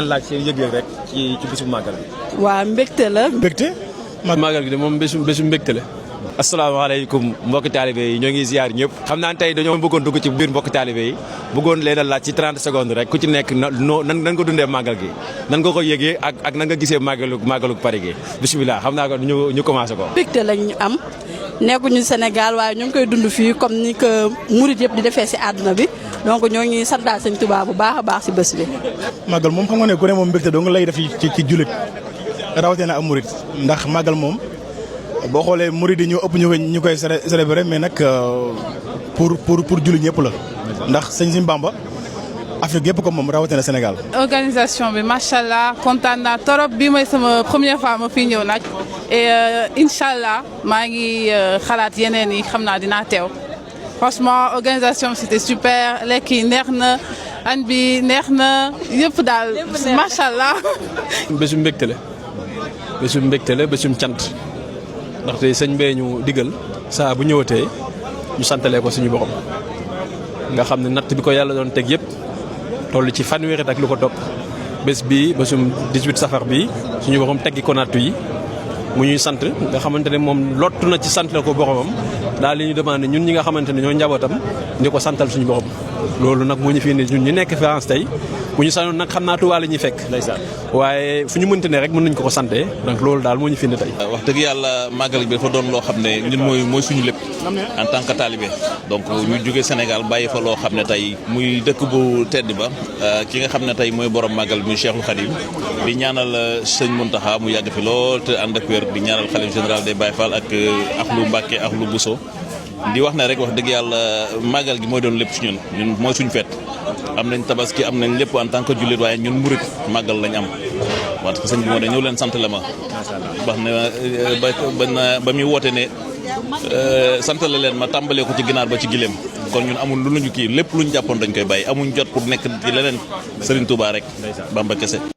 laaj seen yëg-yëg rek ci bisu màggal bi. waa mbégte la. mbégte. màggal gi de moom bésu mbégte la. asalaamaaleykum mbokki taalibe yi ñoo ngi ziar ñëpp. xam naa tey dañoo bëggoon dugg ci biir mbokki taalibe yi bëggoon leen a laaj ci 30 secondes rek ku ci nekk nan nga dundee màggal gi nan nga ko yëgee ak nan nga gisee màggalu Paris gi bisimilah xam naa ko ñu commencé ko. mbégte lañ am nekkuñu Sénégal waaye ñu ngi koy dund fii comme ni que murit yëpp di defee si àdduna bi donc ñoo ngi santaal Sëñ Tuubaa bu baax a baax si bés bi. màggal moom xam nga ne ku ne moom mbégte dong lay def ci jullit rawatina am murit ndax màggal moom boo xoolee murit yi ñoo ëpp ñu koy célébrer mais nag pour jullit ñëpp la ndax sëñ Bamba Afrique yëpp ko moom rawatina Sénégal. organisation bi macha allah kontaan naa torop bi mooy sama première fois ma fi ñëw nag et incha allah maa ngi xalaat yeneen yi xam naa dinaa teew franchement organisation bi c'était super lekk yi neex na añ bi neex na yëpp daal macha allah. bésu mbégte la bésum cant ndaxte sëñ bee ñu digal saa bu ñëwatee ñu santalee ko suñu borom nga xam ne natt bi ko yàlla doon teg yëpp toll ci fanweeri ak lu ko topp bés bii bésum 18 safar bii suñu borom teggi ko nattu yi mu ñuy sant nga xamante ne moom lottu na ci sant la ko boromam daal li ñu demandé ñun ñi nga xamante ne ñoo njabootam di ko santal suñu borom loolu nag moo ñu fi indi ñun ñu nekk France tey bu ñu sanoon nag xam naa Tuubaa la ñuy fekk waaye fu ñu mënti ne rek mën nañ ko sante donc loolu daal moo ñu fi indi tey. wax dëgg yàlla màggal bi dafa doon loo xam ne ñun mooy suñu lépp en tant que talibé donc ñu jógee Sénégal bàyyi fa loo xam ne tey muy dëkk bu tedd ba ki nga xam ne tey mooy borom màggal muy Cheikhul Khadim di ñaanal sëñ Mountakha mu yàgg fi lool te ànd ak wér di ñaanal xalif général des Baye Fall ak Axlu Mbàkke Axlu Bousso di wax ne rek wax dëgg yàlla màggal gi mooy doon lépp ci ñun mooy suñu fête am nañ tabaski am nañ lépp en tant que jullit waaye ñun murit màggal lañ am parce que sëñ bi moo de ñëw leen sant la ma wax ne ba muy woote ne sant la leen ma tàmbalee ko ci ginaar ba ci gileem kon ñun amul lu ñu kii lépp lu ñu jàppoon dañ koy bàyyi amuñ jot pour nekk ci leneen Serigne Touba rek Bamba kese